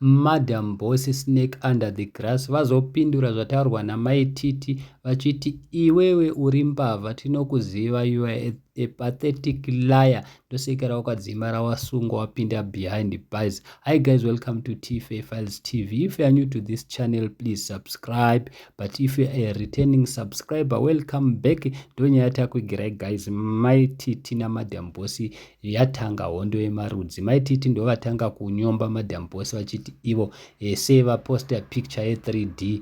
Madam Boss Snake Under the Grass vazopindura zvataurwa naMai Titi vachiti iwewe uri mbavha tinokuziva, you are a pathetic liar, ndosekera wakadzimara wasungwa wapinda behind bars. Hi guys, welcome to TFA Files TV. If you are new to this channel, please subscribe, but if you are a returning subscriber, welcome back. Ndonyaya takuigirai guys, Mai Titi naMadam Boss yatanga hondo yemarudzi. Mai Titi ndovatanga kunyomba Madam Boss vachiti ivo sei vaposta picture ye3D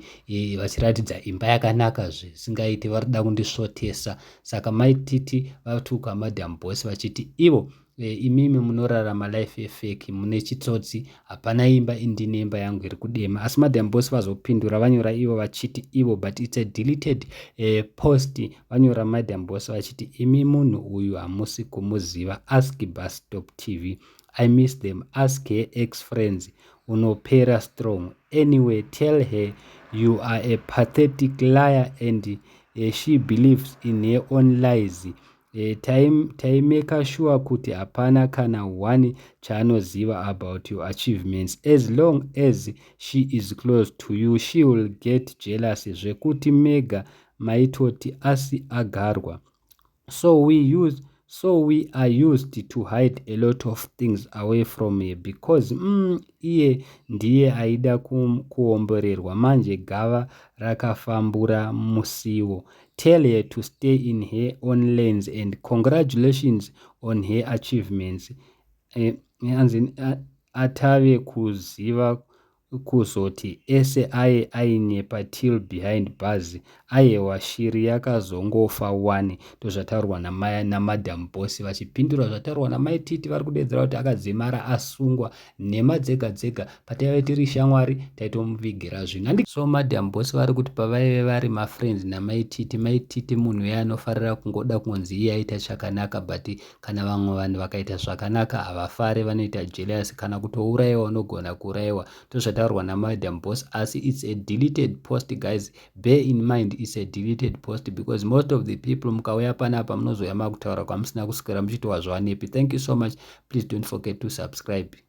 vachiratidza imba yakanaka zvisingaiti, vari kundisvotesa. Saka Mai Titi vatuka Madam Boss vachiti ivo imimi munorarama life yefake, mune chitsotsi, hapana imba, indine imba yangu iri kudema. Asi Madam Boss vazopindura, vanyora ivo vachiti ivo, but it's a deleted post. Vanyora Madam Boss vachiti, "Imi munhu uyu hamusi kumuziva. Ask Bus Stop TV. I miss them. Ask her ex friends. Unopera strong. Anyway, tell her you are a pathetic liar and she believes in her own lies. Taimake sure kuti hapana kana one chaanoziva about your achievements. As long as she is close to you, she will get jealous zvekuti mega maitoti asi agarwa. So we are used to hide a lot of things away from her because iye ndiye aida kuomborerwa. Manje gava rakafambura musiwo. Tell her to stay in her own lanes and congratulations on her achievements." Atave kuziva kuzoti ese aye ainyepa till behind bars. Aiwa, shiri yakazongofa 1. Ndozvataurwa naMadam Boss vachipindura zvataurwa naMai Titi. Vari kudedzera kuti akadzimara asungwa, nhema dzega dzega. Pataive tiri shamwari taitomuvigira zvinhu. So Madam Boss vari kuti pavaive vari mafriends naMai Titi, Mai Titi munhu uye anofarira kungoda kunzi iye aita chakanaka, but kana vamwe vanhu vakaita zvakanaka havafari, vanoita jealous, kana kutourayiwa unogona kuurayiwa. Ndozvataurwa naMadam Boss, asi it's a deleted post, guys. Bear in mind it's a deleted post because most of the people mukauya panapa munozoya makutaura kwamusina kuswera muchiti wazvawanepi. Thank you so much. Please don't forget to subscribe.